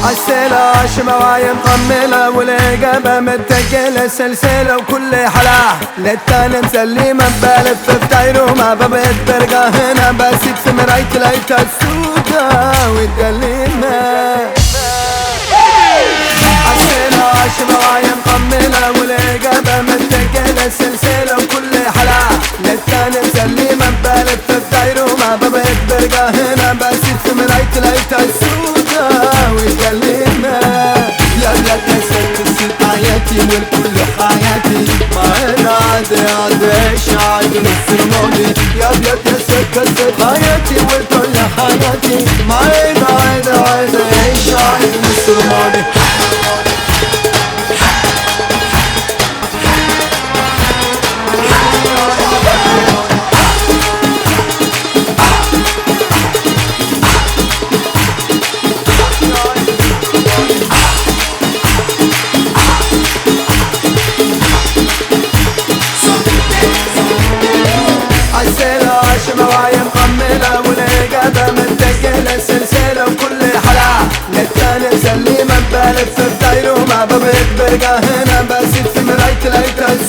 عالسيلة عالشمعة مطملة والإجابة متجلة سلسلة وكل حلا للتاني مسلمة بلف في دايره ما ببقيت برجع هنا بسيب في مرايتي لقيتها السودا والدليمة. عالسيلة عالشمعة مطملة والإجابة متجلة سلسلة وكل حلا للتاني مسلمة بلف في دايره ما ببقيت برجع هنا بسيب في مرايتي لقيتها السودا والدليمة. يا بلاد ست حياتي والكل حياتي ما انا عادي عادي ايش عادي نص الماضي. يا بلاد ست حياتي والكل حياتي ما انا عادي عادي ايش عادي نص الماضي. عالسيلة عالشمعة مقملة والإجابة متجلة سلسلة وكل حلا للتاني مسلمة بلف في دايره ما ببقيت برجع هنا بسيب في مرايتي لقيتها.